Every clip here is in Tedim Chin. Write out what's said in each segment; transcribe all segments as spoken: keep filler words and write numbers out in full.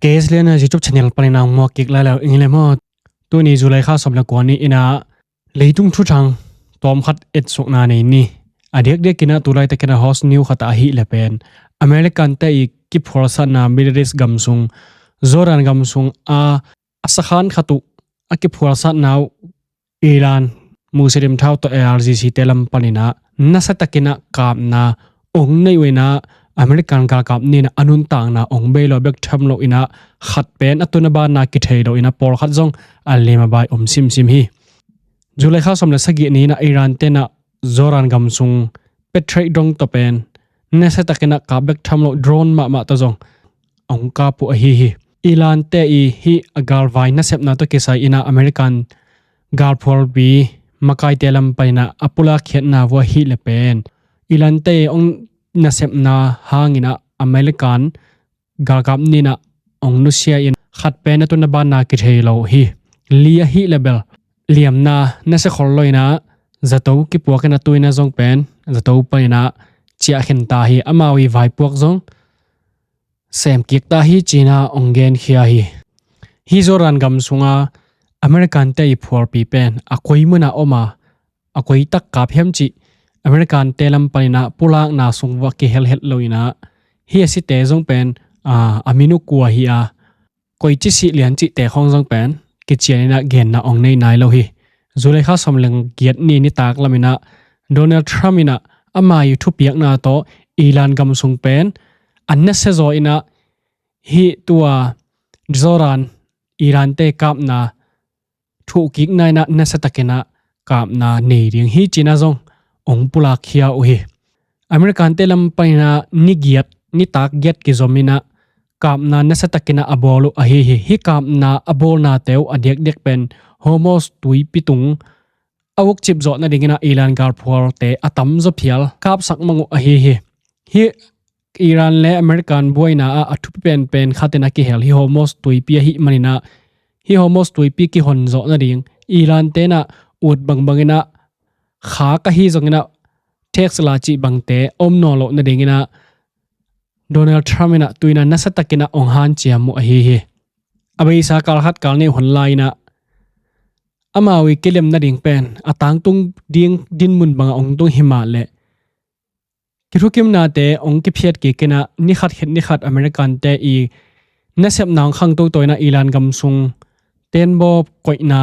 K S Lian a YouTube channel panin a hong muak kik lai lo ing le maw. Tuni July kha sawm le kua ni in a leitung thuthang tawmkhat etsukna nei ni. A diakdiak in a tu laitakin a host new khat a ahih le pen American te i kiphualsatna Middle East gam sung, Jordan gam sung a, a sakhan khat uh a kiphualsatna uh Iran, Muslim thau tawh I R G C te lam panin a nasiatakin a kapna ong nei uh in a, American galkap ni in a a nuntakna ong bei lo bek tham lo in a, khat pen a tun a banna kithei lo in a, pawlkhat zong a lem a bai om simsim hi. July kha sawm le sagih ni in a Iran te in a Jordan gam sung Patriot drone tawh pen nasiatakin a kap bek tham lo drone mahmah tawh zong ong kap uh ahi hi. Iran te i hih a galvai nasepna tawh kisai in a American galphualpi makaite lam panin a a pulak khiatna uh ahih le pen Iran te i ong nasepna hangin a American galkap ni in a ong nusia in khat pen a tun a banna kithei lo hi. Li ahih le bel liamna nasia khol lo in a zato kipuak in a, tu in a zong pen zato panin a ciah khin ta hi. Amau i vaipuak zong sem kik ta hi ci in a ong genkhia hi. Hih Jordan gam sung a American te i phualpi pen a koi mun a om a, a koi tak kap hiam cih American te lam panin a pulakna sung uah kihelhelh lo in a, hih a site zong pen a, a min uh kua hi a, koici sih lian cihte khawng zong pen kician in a genna ong nei nai lo hi. July kha sawm le giat ni nitak lam in a Donald Trump in a ama i thupiakna tawh Iran gam sung pen a nasia zaw in a, hih tua Jordan Iran te kapna thuhkikna in a nasiatakin a kapna nei ding hi ci in a zong ong pulakkhia uh hi. American te lam panin a ni giat, nitak giat kizom in a kapna nasiatakin a a bawl uh ahi hi. Hih kapna a bawlnate uh a diakdiak pen Hormuz tuipi tung a ukcip zawh nadingin a Iran galphualte a tamzaw phial kapsak mang uh ahi hi. Hih Iran le American buaina ah a thupi penpen khat in a kihel hih Hormuz tuipi ahih manin a, hih Hormuz tuipi kihon zawh nading Iran te in a ut bangbang in a, kha ka hi zongin a tax la cih bangte om nawn loh nadingin a Donald Trump in a tu in a nasiatakin a ong hanciam uh ahi hi. A beisa kal khat kal nih hun lai in a amau i kilem nading pen a tangtung ding dinmun bang a ong tung hi mah leh kithukimnate ong kiphiat kik in a, ni khat khit ni khat American te i nasepna ong khang toto in a Iran gam sung tenbaw koihna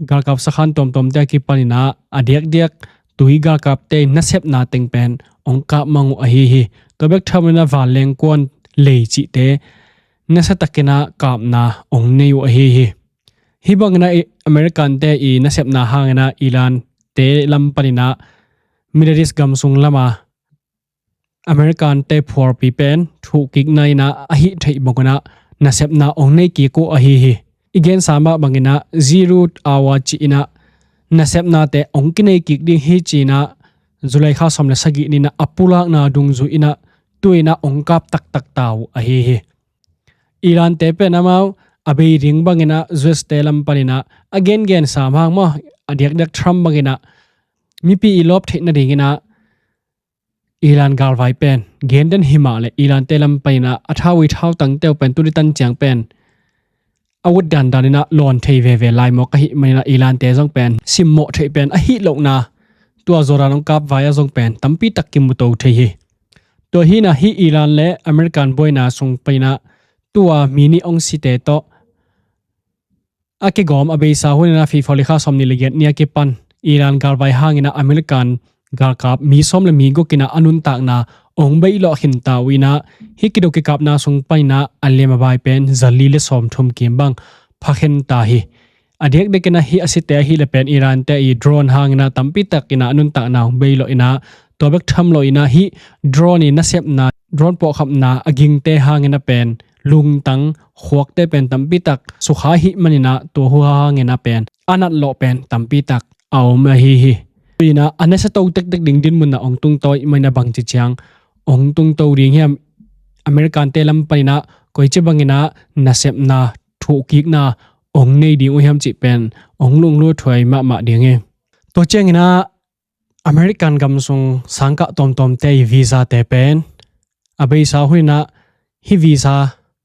galkap sakhan tuamtuamte a kipan in a, a diakdiak tui galkapte i nasepna teng pen ong kap mang uh ahi hi. Tua bek tham in a vanleng kuan lei cihte nasiatakin a kapna ong nei uh ahi hi. Hih bangin a i, American te i nasepna hangin a Iran te lam panin a Middle East gam sung lam a American te phualpi pen thuhkikna in a a hih theih bangin a nasepna ong nei kik uh ahi hi. I gensa mah bangin a zero hour ci in a nasepnate ong kinei kik ding hi ci in a July kha sawm le sagih ni in a a pulakna dungzui in a tu in a ong kap taktak ta uh ahi hi. Iran te pen amau a bei ding bangin a U S te lam panin a a gengen sam hang maw, a diakdiak Trump bangin a mipi i lawp theih nadingin a Iran galvai pen gen den hi mah leh Iran te lam panin a a thau i thau tangte uh pen tuni tan ciang pen a ut dandan in a lawn thei veve lai mawk ahih manin a Iran te zong pen simmawh theih pen ahih lohna tua Jordan ong kap vai ah zong pen tampi tak kimuto thei hi. Tua hi in a hih Iran le American buaina sung panin a tua mi nih ong site tawh a kigawm a beisa hun in a February kha sawmnih le giat ni a kipan Iran galvai hangin a American galkap mi sawm le mi guk in a a nuntakna ong beih lawh khin ta uh in a, hih kido kikapna sung panin a a lem a bai pen zali le sawmthum kim bang pha khin ta hi. A diakdiak in a hih a site ahih le pen Iran te i drone hangin a tampi tak in a a nuntakna ong beih lawh in a, tua bek tham lo in a hih drone i nasepna, drone pawhkhamna a gingte hangin a pen lungtang khuakte pen tampi tak sukha ahih manin a tua hu hangin a pen a nat lawh pen tampi tak a om ahi hi. Tu in a a nasia to tektek ding dinmun a ong tungto ahih manin a bangci ciang ong tungto ding hiam, American te lam panin a koici bangin a nasepna thuhkikna ong nei ding uh hiam cih pen ong lungluthuai mahmah ding hi. Tua ciangin a American gam sung sangkah tawmtawmte i visa te pen a beisa hun in a hih visa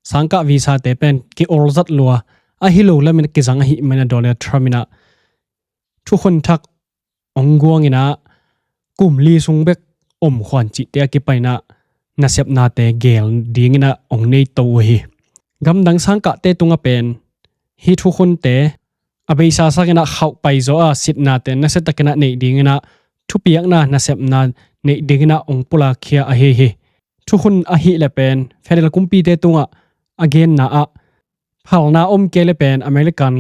sangkah visa te pen ki-olzat lua, ahi lo lamin a kizang ahih manin a Donald Trump in a thukhun thak hong guang in a kum li sung bek om khuan cihte a kipan in a nasepnate gel ding in a hong nei to uh hi. Gamdang sangkahte tungah pen hih thukhunte a beisa sangin a khauh paizaw a sitnate nasiatakin a neih ding in a thupiakna nasepna neih ding in a hong pulakkhia ahi hi. Thukhun ahih leh pen federal kumpite tungah a genna ah phalna om kei leh pen American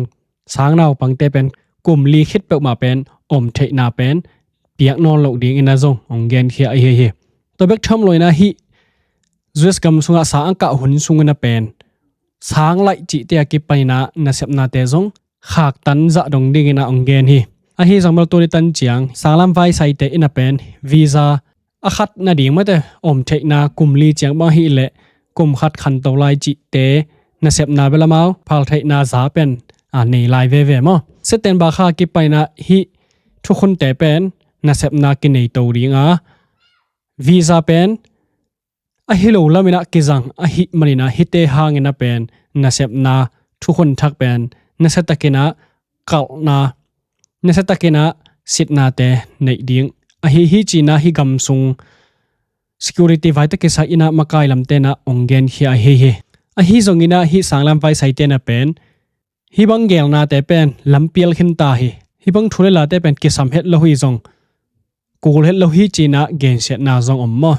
sang naupangte pen kum li khit peuhmah pen om theihna pen piak nawn loh ding in a zong hong genkhia ahi hi. Tua bek tham lo in a hih U S gam sungah sangkah hun sung in a pen sang laih cihte a kipan in a nasepnate zong khaktan zah dong ding in a hong gen hi. Ahi zong bel tuni tan ciang sanglam vaisaite in a pen visa a khat nading mate om theihna kum li ciang bang ahih leh kum khat khanto lai cihte nasepna bel amau phal theihna za pen a nei lai veve maw? September kha a kipan in a hih thukhunte pen nasepna kinei to ding a visa pen ahi lo lamin a kizang ahih manin a hihte hangin a pen nasepna thukhun thak pen nasiatakin a kalhna nasiatakin a sitnate neih ding ahi hi ci in a hih gam sung security vai tawh kisai in a makai lamte in a hong genkhia ahi hi. Ahi zongin a hih sanglam vaisaite in a pen hih bang gelnate pen lampial khin ta hi. Hih bang thu le late pen kisam het lo hi zong kul het lo hi ci in a gensiatna zong om maw?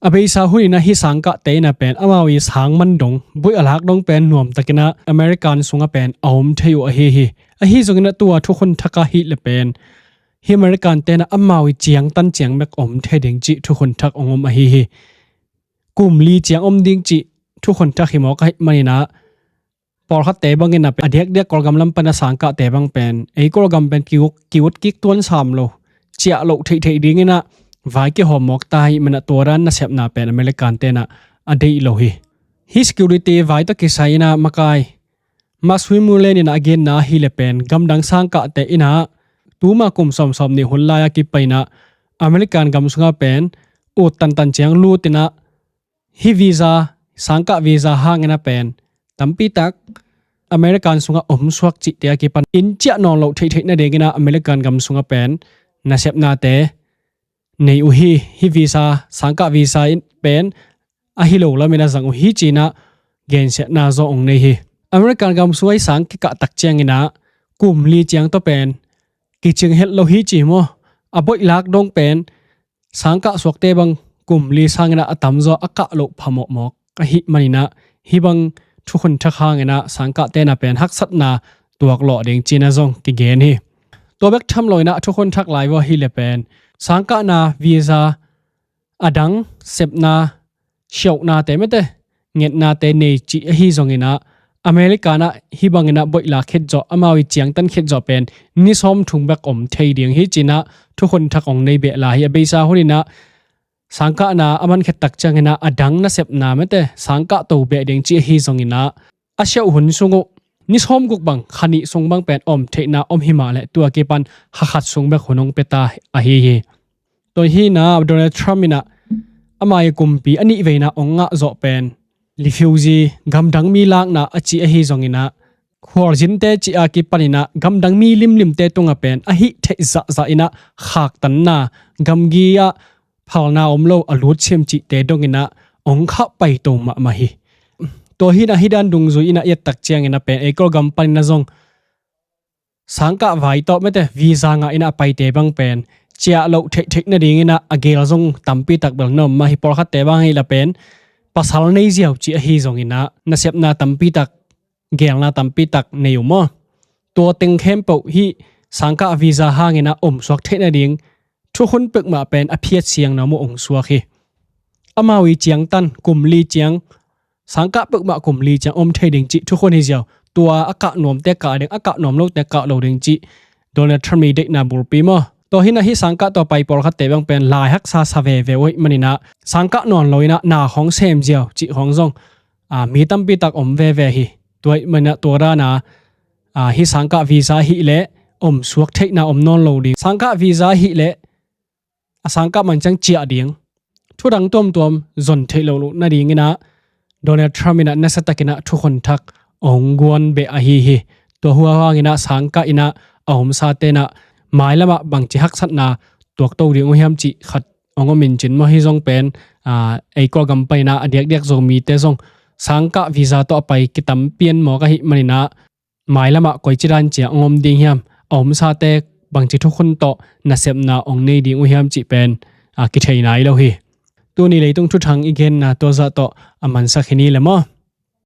A beisa hun in a hih sangkahte in a pen amau i sang man dong buaih a lak dong pen nuamtakin a American sungah pen a om thei uh ahi hi. Ahi zongin a tua thukhun thak ahih leh pen hih American te in a amau i ciangtan ciang bek om thei ding cih thukhun thak hong om ahi hi. Kum li ciang om ding cih thukhun thak hi mawk ahih manin a pawlkhatte bangin a pen a diakdiak Kawlgam lam pan a sangkahte bang pen ei Kawlgam pen ki-ut kik tuan sam lo, ciah loh theihtheih ding in a vai kihawm mawk ta ahih manin a tua dan nasepna pen American te in a a deih lo hi. Hih security vai tawh kisai in a makai Max Himmulen in a a genna ahih leh pen gamdang sangkahte in a tuma kum sawmsawm nih hun lai a kipan in a American gam sungah pen ut tantan ciang lut in a hih visa sangkah visa hangin a pen tampi tak American sungah om suak cihte a kipan in ciah nawn loh theihtheih nading in a American gam sungah pen nasepnate nei uh hi. Hih visa sangkah visa in pen ahi lo lamin a zang uh hi ci in a gensiatna zong hong nei hi. American gam sungah hih sang kikah tak ciangin a kum li ciang tawh pen kicing het lo hi ci maw? A buaih lak dong pen sangkah suakte bang kum li sangin a a tamzaw a kah loh phamawhmawk ahih manin a hih bang thukhun thak hangin a sangkahte in a pen haksatna tuak lawh ding ci in a zong kigen hi. Tua bek tham lo in a thukhun thak lai vua ahih leh pen sangkahna visa a dang sepna siauhnate mete ngetnate nei cih ahi zongin a American ah hih bangin a buaih lak khit zawh amau i ciangtan khit zawh pen ni sawm thum bek om thei ding hi ci in a thukhun thak hong nei beh lai hi. A beisa hun in a sangkahna a man khit tak ciangin a a dang nasepna mete sangkah to beh ding cih ahi zongin a a siauh hun sung uh ni sawm guk bang kha nih sung bang pen om theihna om hi mah leh tua kipan kha khat sung bek hun hong pia ta ahi hi. Tua hi in a Donald Trump in a ama i kumpi a nih veina hong ngah zawh pen refugee gamdang mi lakna a cih ahi zongin a khualzinte cih a kipan in a gamdang mi limlimte tungah pen a hih theih zahzah in a khaktanna gamgi ah phalna om lo a lutsim cihte dongin a hong khah paito mahmah hi. Tua hi in a hih dan dungzui in a i et tak ciangin a pen ei Kawlgam panin a zong sangkah vai tawh mete visa ngah in a paite bang pen ciah loh theihtheih nadingin a a gel zong tampi tak bel na om mah hi. Pawlkhatte bang hi la pen pasal nei ziau cih ahi zongin a nasepna tampi tak gelna tampi tak nei uh maw? Tua teng khempeuh hih sangkah visa hangin a om suak theih nading thukhun peuhmah pen a phiat siang na mu ong suak hi. Amau i ciangtan kum li ciang sangkah peuhmah kum li ciang om thei ding cih thukhun hi ziau. Tua a kah nuamte kah ding, a kah nuam lote kah lo ding cih Donald Trump i deihna bulpi maw? Tua hi in a hih sangkah tawh pai pawlkhatte bang pen lai haksa sa veve uh ahih manin a sangkah nawn lo in a na khawng sem ziau cih khawng zong a, mi tampi tak om veve hi. Tua ahih manin a tua dan a, a, hih sangkah visa ahih leh om suak theihna om nawn lo ding. Sangkah visa ahih leh a sangkah man ciang ciah ding. Thudang tuamtuam zon theih lo nadingin a Donald Trump in ah nasiatakin ah thukhun thak hong guan beh ahi hi. Tua huahang in ah sangkah in ah a omsate in ah mailam ah bangci haksatna tuakto ding uh hiam cih khat hong om in cin maw, hih zong pen, aa, ei Kawlgam pan in ah a diakdiak Zomite zong sangkah visa tawh a pai kitam pian mawk ahih manin ah mailam ah koici dan ciang hong om ding hiam, a omsate bangci thukhun tawh nasepna hong nei ding uh hiam cih pen, aa, kithei nai lo hi. Tuni leitung thuthang i genna tua zah tawh a mansak hi ni le maw.